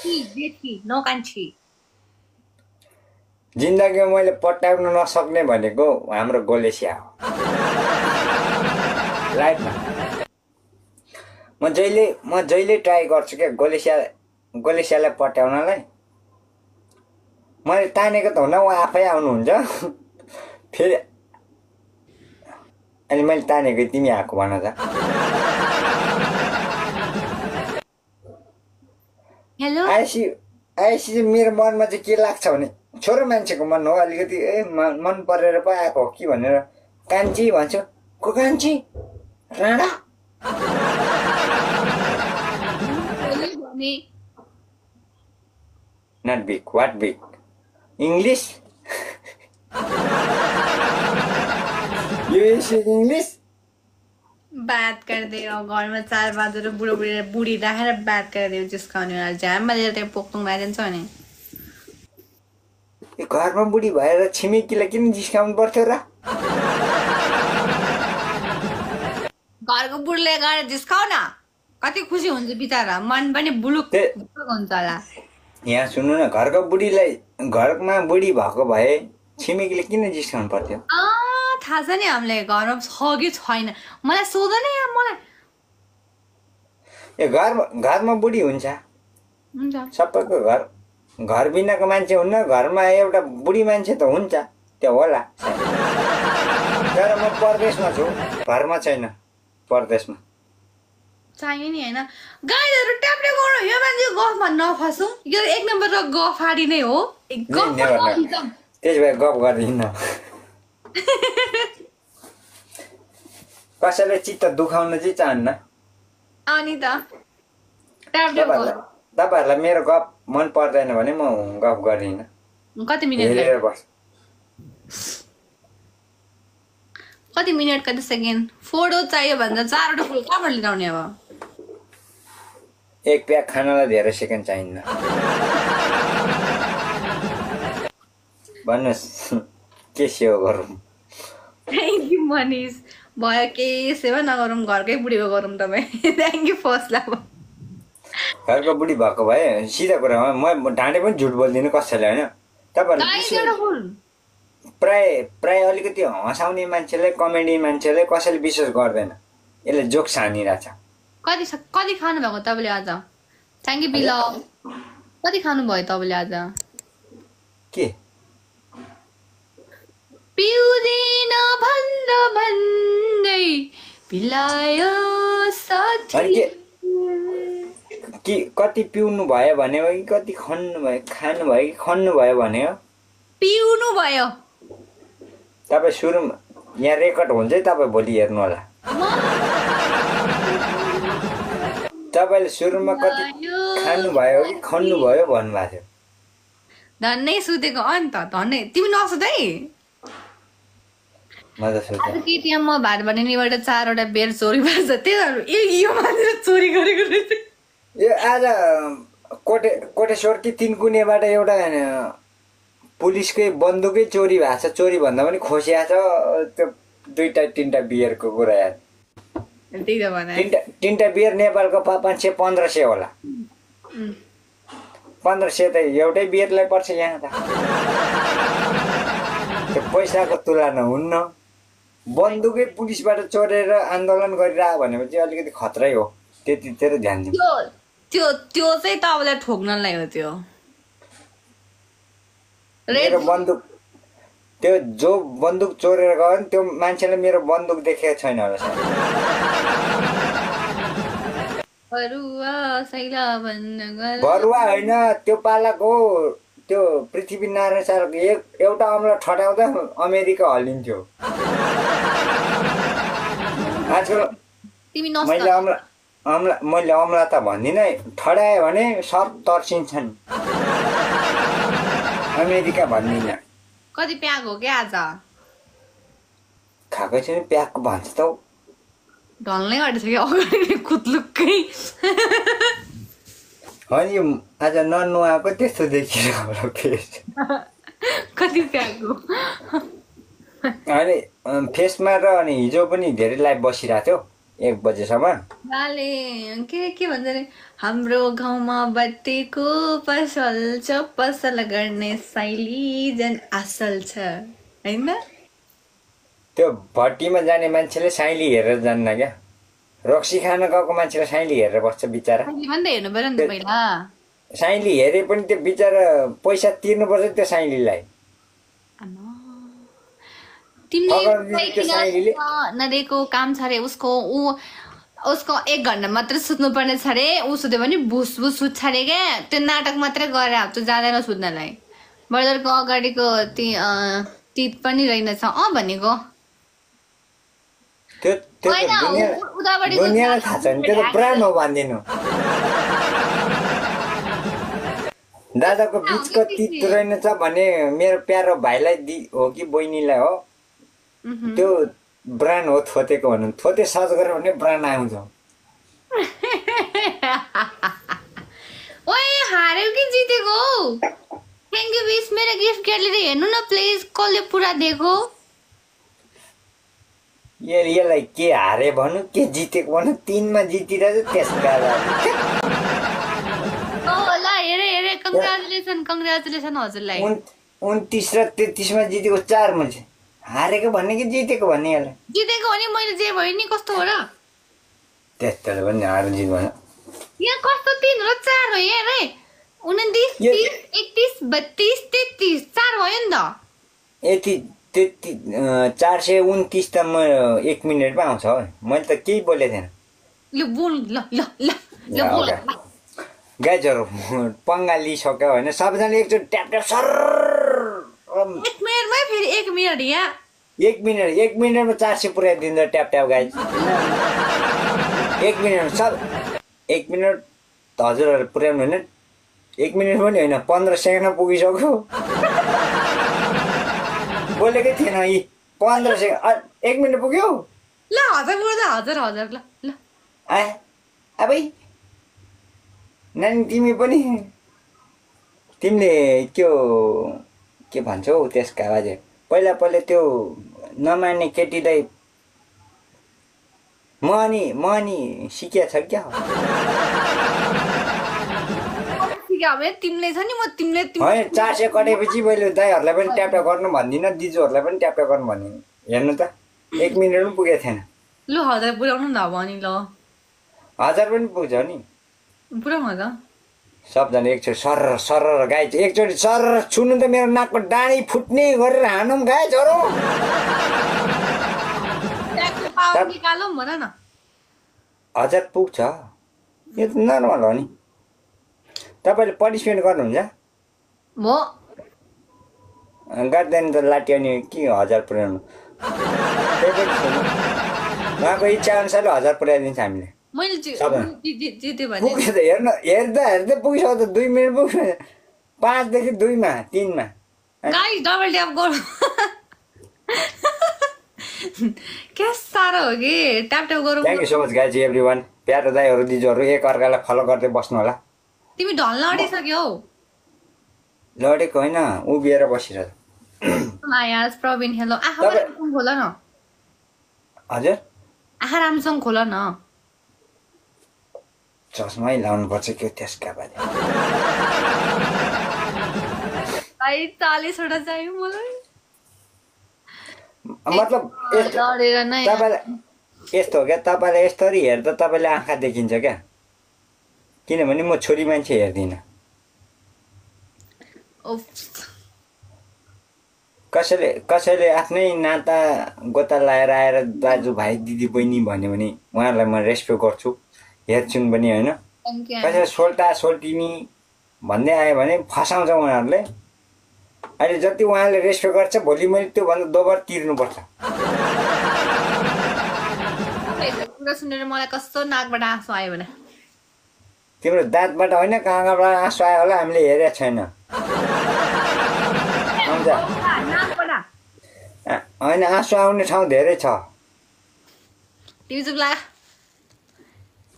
जेठी नौकान्छी जिन्दगीमा मैले पट्याउन नसक्ने भनेको हाम्रो गोलेसिया हो लाइफमा म जहिले ट्राई गर्छु के गोलेसियालाई पट्याउनलाई मैले तानेको त हुन उ आफै आउनुहुन्छ फेरि अनि मैले तानेको तिमी आएको भन त हेलो आएपछि चाहिँ मेरो मनमा चाहिँ के लाग्छ भने छोरो मान्छेको मन हो अलिकति मन परेर पो आएको हो कि भनेर कान्छी भन्छु को Kanchhi Rana not big what big English you speak English बात गर्दै घर में 4 बजेर बुढी राखेर बात गर्दै जिस्काउने झ्याममा लिएर त्यहाँ पोक्तुङ मारिन्छ नि घरमा बुढी भएर छिमेकीलाई किन जिस्काउनु पर्थ्यो र घरको बुढीले गएर जिस्काउ न कति खुसी हुन्छ बिचारा मन पनि बुलुक हुन्छ होला यहाँ सुन्नु न घरको बुढीलाई घरमा बुढी भएको भए छिमेकीले किन जिस्काउनु पर्थ्यो थाहा छ नि हामीले घरमा छ कि छैन मलाई सोध न यहाँ मलाई घरमा बुढी हुन्छ सबैको घर बिनाको मान्छे हुन्न घरमा एउटा बुढी मान्छे त हुन्छ त्यो होला तर म परदेशमा छु घरमा छैन परदेशमा चाहियो नि हैन गाइजहरु ट्याप्ले गर्नु यो मान्छे गफमा नफसौं यो एक नम्बर र गफाडी नै हो त्यसै भए गफ गर्दिन कसैले चित्त दुखाउन चाहिँ चाहन्न अनि त ट्याप्ले गर्नु तपाईहरुलाई मेरो गफ मन पर्दैन भने म गफ गर्दिन कति मिनेट कति सेकेन्ड फोटो चाहियो भन्दा 4 वटा फुल कहाँबाट लिएर आउने अब एक प्याक खानालाई धेरै सेकेन्ड चाहिन्न भन्नुस् के सेवा गरौँ थ्याङ्क यू मनिष भयो के सेवा नगरौँ घरकै बुढीको गरौँ तपाईँ थ्याङ्क यू फर्स्ट लाभ घरको बुढी भएको भए सिधा कुरा म ढाँडे पनि झुट बोल्दिनँ कसैले होइन तपाईँहरू प्राय अलिकति हँसाउने मान्छेले कमेडी मान्छेले कसैले विश्वास गर्दैन यसले जोक्स हानिरहेछ कति खानु भएको तपाईँले आज थ्याङ्क यू बिल कति खानु भयो तपाईँले आज के पिउदिन भन्दै बिलायो साथी कि कति पिउनु भयो भने कि कति खन्नु भयो खानु भयो कि खन्नु भयो भने पिउनु भयो तपाईँ सुरुमा यहाँ रेकर्ड हुन्छ है तपाईँ भोलि हेर्नु होला तपाईँले सुरुमा कति खानु भयो कि खन्नु भयो भन्नुभएको थियो धन्नै सुतेको अन्त धन्नै तिमी नसुत है म त सुते आज के त्यहाँ म भात बनिनेबाट 4 वटा बेर चोरी भएछ त्यही यो मान्छे चोरी गरेको रहेछ यो आज कोटेश्वर कि तिनकुनेबाट एउटा पुलिसकै बन्दुकै चोरी भएको छ चोरी भन्दा पनि खोसिया छ त्यो 2-3टा बियरको कुरा यार त्यही त भने 3टा बियर नेपालको 500-1500 होला 1500 त एउटै बियरलाई पर्छ यहाँ त त्यो पैसाको तुलना हुन्न बन्दुकै पुलिसबाट चोरेर आन्दोलन गरिरह भनेपछि अलिकति खतरै हो त्यतितिर ध्यान दिनु त्यो चाहिँ तपाईँलाई ठोक्नलाई हो त्यो मेरो बन्दुक त्यो जो बन्दुक चोरेर गयो नि त्यो मान्छेले मेरो बन्दुक देखेको छैन होला बरुवा होइन त्यो पालाको त्यो पृथ्वीनारायण शाहको एउटा अमला ठटाउँदा अमेरिका हल्लिन्थ्यो आजकल मैले अमला त भन्दिनँ ठडाएँ भने सब तर्सिन्छन् अमेरिका भन्दिनँ कति प्याक हो क्या आज खाएकै छैन प्याकको भन्छ त ढल्नै अटिसक्यो अगाडि कुतलुक्कै अनि आज ननुहाएको त्यस्तो देखिरहेको फेस कति प्याक हो अनि फेसमा र अनि हिजो पनि धेरै लाइभ बसिरहेको थियो 1 बजेसम्म गाले के भन्छ अरे हाम्रो गाउँमा बत्तीको पसल छ पसल गर्ने शैली झन् असल छ हैन त्यो भट्टीमा जाने मान्छेले साइली हेरेर जान्न क्या रक्सी खान गएको मान्छेले साइली हेरेर बस्छ बिचरा अहिले पनि त हेर्नु पर्यो नि त पहिला साइली हेरे पनि त्यो बिचरा पैसा तिर्नुपर्छ त्यो साइलीलाई आमा। अगर त्यो साइलीले तिमीले नदिएको काम छ अरे उसको 1 घन्टा मात्रै सुत्नु पर्ने छ अरे ऊ सुत्यो भने भुस भुस सुत्छ अरे क्या त्यो नाटक मात्रै गरेर आउँछ जाँदैन सुत्नलाई बजारको अगाडिको तित पनि रहेनछ भनेको दुनियाँलाई थाहा छ नि त्यो त ब्रान्ड हो भनिदिनु दादाको बिचको तित रहेनछ भने मेरो प्यारो भाइलाई हो कि बहिनीलाई हो त्यो ब्रान्ड हो थोतेको भन्नु थोते सर्च गर्यो भने ब्रान्ड आउँछ ओए हार्यो कि जितेको थ्याङ्क यू बिस मेरो गिफ्ट ग्यालेरी हेर्नु न प्लिज कसले पुरा दिएको यसलाई के हारे भन्नु के जितेको भन्नु 3 मा जितिरहेछ त्यसका ल हेरे कङ्ग्रेचुलेसन हजुरलाई 29 र 33 मा जितेको 4 मान्छे हारेको भन्ने कि जितेको भन्ने यसलाई जितेको भने मैले जे भयो नि कस्तो हो र त्यस्तोले पनि हार जित भन यहाँ कस्तो 3 र 4 हो हेर है 29 30 31 32 33 4 भयो नि त यति 429 त म 1 मिनेटमा आउँछ हो मैले त केही बोलेको थिएन ल बोल ल बोल गाइजहरु पंगा लिइसक्यो होइन सबैजनाले एकचोटि ट्याप ट्याप सर 1 मिनेटमै फेरि 1 मिनेट यहाँ 1 मिनेटमा 400 पुर्याइदिन्छ ट्याप ट्याप गाइज 1 मिनेट सब 1 मिनेट हजुरहरु पुर्याउनु होइन 1 मिनेट पनि होइन 15 सेकेन्डमा पुगिसक्यो बोलेकै थिएन यी 15 सेकेन्ड 1 मिनेट पुग्यो ल हजुर ल आए अबै नानी तिमी पनि तिमीले के भन्छौ त्यसका बाजे पहिला त्यो नमान्ने केटीलाई म अनि सिकेको छ क्या तिमीले छ नि म तिमीले होइन 400 कटेपछि मैले दाइहरूलाई पनि ट्याप ट्याप गर्नु भन्दिनँ दिजुहरूलाई पनि ट्याप ट्याप गर्नु भन्दिनँ हेर्नु त 1 मिनेट पनि पुगेको थिएन ल 1000 पुर्याउनु न अब अनि ल 1000 पनि पुग्छ नि पुर्याउनु त सबजना एकचोटि सर गाइज एकचोटि सर छुनु त मेरो नाकको डाँडी फुट्ने गरेर हानौँ गाइजहरु निकालौँ भन न 1000 पुग्छ यो त नर्मल हो नि तपाईले पार्टिसिपेट गर्नुहुन्छ म गर्दैन त लाटी अनि के 1000 पुर्याउनु उहाँको इच्छा अनुसारले 1000 पुर्याइदिन्छ हामीले मैले जित्यो भने हेर्दै पुगिसक्यो त 2 मिनेट पुग्छ 5 देखि 2 मा 3 मा गाइस डबल ट्याप गरौँ के साह्रो हो कि ट्याप ट्याप गरौँ thank you so much guys everyone प्यारो दाइहरु दिजुहरु एक अर्कालाई फलो गर्दै बस्नु होला तिमी ढल्न अडिसक्यौ लडेको हैन उभिएर बसिरहेछ आयास प्रवीण हेलो आहा रामसँग खोल न हजुर आहा रामसँग खोल न चस्मै लाउनु पर्छ के त्यसका बारे 40 वटा चाहियो मलाई मतलब यस्तो हो क्या तपाईलाई यस्तरी हेर्दा तपाईले आँखा देखिन्छ क्या किनभने म छोरी मान्छे हेर्दिनँ कसैले आफ्नै नाता गोता लाएर आएर दाजु भाइ दिदी बहिनी भन्यो भने उहाँहरूलाई म रेस्पेक्ट गर्छु हेर्छुन् पनि होइन कसैले सोल्टा सोल्टिनी भन्दै आयो भने फसाउँछ उहाँहरूले अहिले जति उहाँले रेस्पेक्ट गर्छ भोलि मैले त्योभन्दा दोबर तिर्नुपर्छ सुनेर मलाई कस्तो नाकबाट आँसु आयो भने तिम्रो दाँतबाट होइन कहाँबाट आँसु आयो होला हामीले हेरेको छैन होइन आँसु आउने ठाउँ धेरै छ तिमी चुप लाग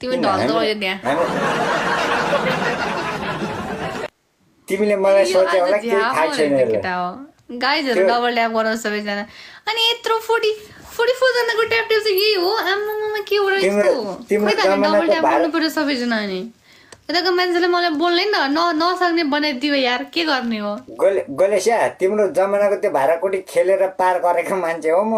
तिमी ढल्दो यो त्यहाँ तिमीले मलाई सोचे होला के थाहा छैन गाइजहरु डबल ट्याप गराउँछ सबैजना अनि यत्रो 44 जनाको ट्याप ट्याप चाहिँ यही हो आम्मामा के हो र यस्तो खै त डबल ट्याप गर्नु पर्यो सबैजना नि यताको मान्छेले मलाई बोल्नै नसक्ने बनाइदियो यार के गर्ने हो गोलेस्या तिम्रो जमानाको त्यो भाँडाकुटी खेलेर पार गरेको मान्छे हो म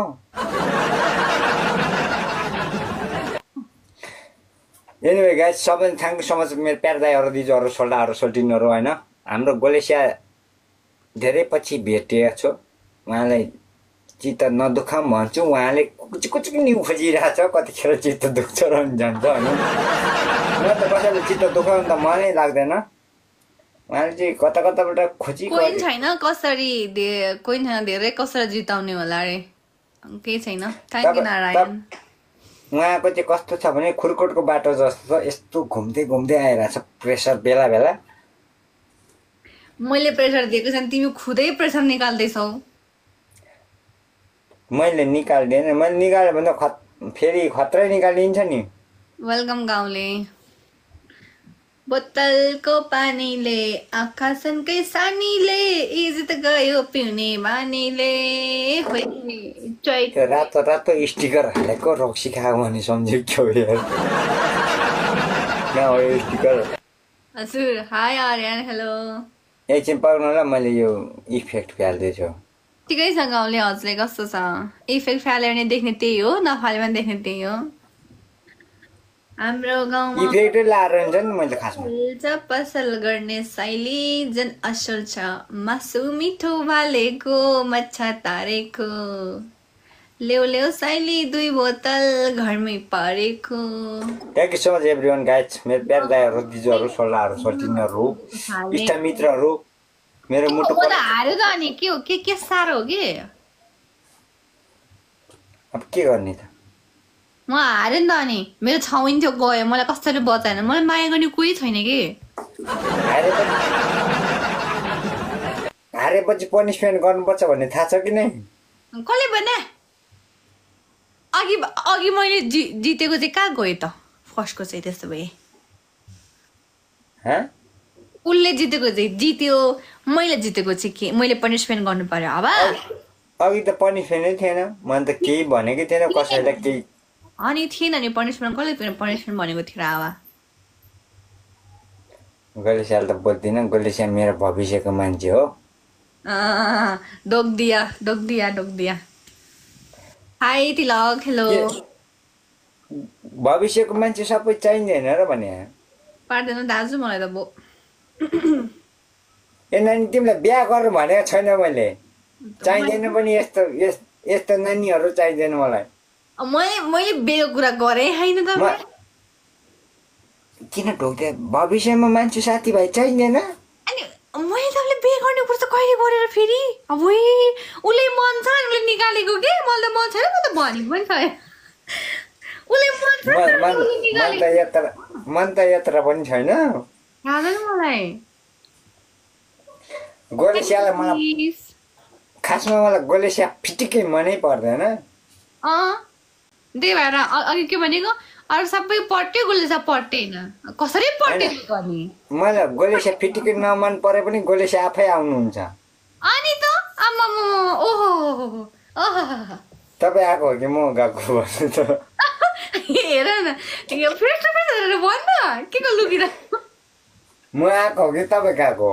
एनिवे गाइस सबैले थ्याङ्क यू सो मच मेरो प्यार दाइहरू दिदीहरू सोल्डाहरू सोल्टिनहरू होइन हाम्रो गोलेस्या धेरै पछि भेटेको छु उहाँलाई चित्त नदुखाम भन्छु उहाँले कुचुक नि खोजिरहेको छ कतिखेर चित्त दुख्छ र जान्छ होइन म त कसैले चित्त दुखाउनु त मनै लाग्दैन उहाँले चाहिँ कता कताबाट खोजी कोही छैन कसरी कोही छैन धेरै कसरी जिताउने होला रे केही छैन थ्याङ्क यू नारायण उहाँको चाहिँ कस्तो छ भने खुरकोटको बाटो जस्तो छ यस्तो घुम्दै घुम्दै आइरहेछ प्रेसर बेला बेला मैले प्रेसर दिएको छैन तिमी खुदै प्रेसर निकाल्दैछौ मैले निकाल्दिनँ मैले निकाल्यो भने त फेरि खत्रै निकालिदिन्छ नि वेलकम गाउँले बोतलको पानीले आकाशनकै सानीले इज्जत गयो पिउने बानीले रातो रातो स्टिकर हालेको रक्सी खाएको भने सम्झ्यो क्या यार कहाँ हो यो स्टिकर हजुर हाई आर्यन हेलो एकछिन पाउनलाई मैले यो इफेक्ट फाल्दैछु ठिकै छ गाउँले हजुरले कस्तो छ इफेक्ट फालेर नै देख्ने त्यही हो नफाले पनि देख्ने त्यही हो हाम्रो गाउँमा इफेक्ट लाएर हुन्छ नि मैले खासमा पसल गर्ने शैली जन असल छ मासु मिठो भालेको मच्छा तारेको ल्याउ ल्याउ शैली 2 बोतल घरमै परेको thank you so much everyone guys मेरो प्यार दाइहरू दिजुहरू सोल्डाहरू सोल्टिनहरू इष्ट मित्रहरू मेरो मुटु हार्यो त अनि के हो के साह्रो हो के अब के गर्ने त म हारेँ नि त अनि मेरो छाउनी थियो गयो मलाई कसरी बचाएन मलाई माया गर्ने कोही छैन कि हारेपछि पनिसमेन्ट गर्नुपर्छ भन्ने थाहा छ कि नै कसले भने अघि मैले जितेको चाहिँ कहाँ गयो त फर्स्टको चाहिँ त्यस्तो भए उसले जितेको चाहिँ जित्यो मैले जितेको चाहिँ के मैले पनिसमेन्ट गर्नु पर्यो अब अघि त पनिसमेन्टै थिएन मैले त केही भनेकै थिएन कसैलाई केही अनि थिएन नि पनिसमेन्ट कसले पनिसमेन्ट भनेको थियो आवा गोलेस्याले त बोल्दिनँ गोलेस्या मेरो भविष्यको मान्छे हो डोक दिया हाई तिलक हेलो भविष्यको मान्छे सबै चाहिँदैन र भने पार्दैन दाजु मलाई त बो ए नानी तिमीलाई बिहा गर्नु भनेको छैन मैले चाहिँदैन पनि यस्तो नानीहरू चाहिँदैन मलाई मैले बिहेको कुरा गरेँ होइन त किन ढोक्दै भविष्यमा मान्छे साथीभाइ चाहिँदैन अनि मैले तपाईँले बिहे गर्ने कुरा त कहिले गरेर फेरि अब उसले मन छ उसले निकालेको के मलाई त मन छैन म त भनेको पनि छैन उसले मन त यत्र पनि छैन मलाई गोलेस्यालाई मलाई खासमा मलाई गोलेस्या फिटिकै मनै पर्दैन त्यही भएर अघि के भनेको अरू सबै पट्यो गोलेस्या पट्यो होइन कसरी पट्यो गर्ने मलाई गोलेस्या फिटिकै नमन परे पनि गोलेस्या आफै आउनुहुन्छ अनि त आम्मा ओहो तपाईँ आएको हो कि म गएको भन्नु त हेर न यो फेस टु फेस हेरेर भन न के को लुकिरहेको म आएको हो कि तपाईँ गएको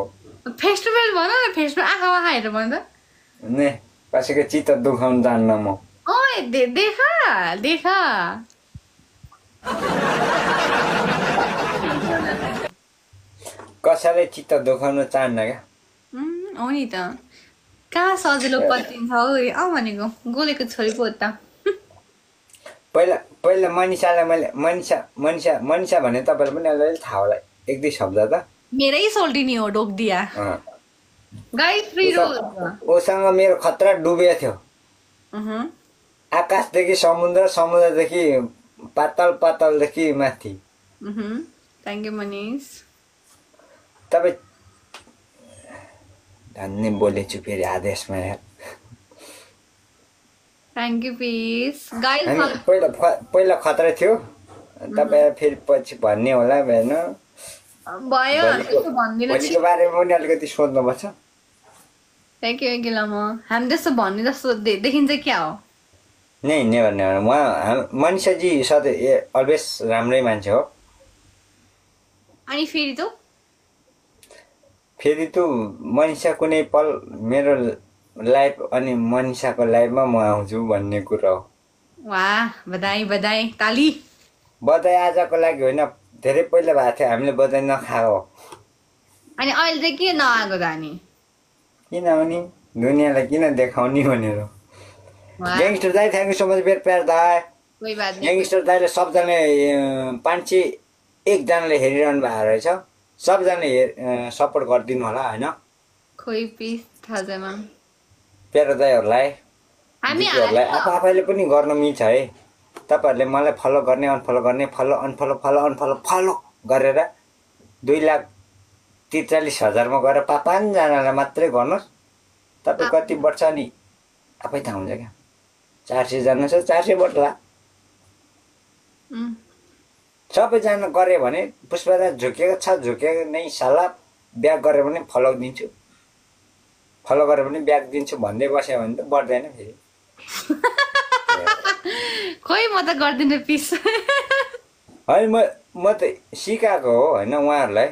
फेस टु फेस भन न फेसमा आँखा आँखा हेरेर भन त ने कसैको चित्त दुखाउनु जान्न म ओए देखा कसैले चित्त दुखाउन चाहन्न क्या हो नि त कहाँ सजिलो पत्रिन्छ हौ भनेको गोलेको छोरी पो त पहिला मनिषालाई मैले मनिषा भने तपाईँलाई पनि अलिअलि थाहा होला 1-2 शब्द त मेरै सोल्टिनी हो ढोक्दिया गाइस फ्री रोल उसँग मेरो खतरा डुबेको थियो आकाशदेखि समुद्रदेखि पातलदेखि माथि थ्याङ्क यू मनिष तपाईँ धन्य बोलेछु फेरि आदेशमा थ्याङ्क यू पिस गाइस पहिला खतरा थियो तपाईँ फेरि पछि भन्ने होला होइन भयो पछिको बारेमा पनि अलिकति सोध्नुपर्छ थ्याङ्क यू गिलामा हामी जस्तो भन्ने जस्तो देखिन्छ क्या हो नै नेभर नेभर उहाँ मनिषाजी सधैँ अलवेज राम्रै मान्छे हो। अनि फेरि त मनिषा कुनै पल मेरो लाइफ अनि मनिषाको लाइफमा म आउँछु भन्ने कुरा हो। वाह बधाई बधाई ताली। बधाई आजको लागि होइन, धेरै पहिला भएको थियो, हामीले बधाई नखाएको। अनि अहिले चाहिँ किन नआएको त अनि? किनभने दुनियाँलाई किन देखाउने भनेर। ग्याङ्स्टर दाइ थ्याङ्क यू सो मच मेरो प्यार दाइ। कोही बात नहीं। ग्याङ्स्टर दाइले सबजनाले 501जनाले हेरिरहनु भएको रहेछ, सबजनाले सपोर्ट गरिदिनु होला होइन। खोइ पिस थाहा छैन प्यारो दाइहरूलाई हामी आफैले पनि गर्न मिल्छ है। तपाईँहरूले मलाई फलो गर्ने अनफलो गर्ने फलो अनफलो गरेर 2,43,000मा गएर 5जनालाई मात्रै गर्नुहोस्। तपाईँ कति बढ्छ नि आफै थाहा हुन्छ क्या। 400जना छ 400 बढ्ला। सबैजना गऱ्यो भने पुष्पराज झुकेको छ झुकेको नै साला, ब्याक गऱ्यो भने फलो दिन्छु, फलो गऱ्यो भने ब्याक दिन्छु भन्दै बस्यो भने त बढ्दैन फेरि। खोइ म त गर्दिनँ पिस। है म त सिकाएको हो होइन उहाँहरूलाई।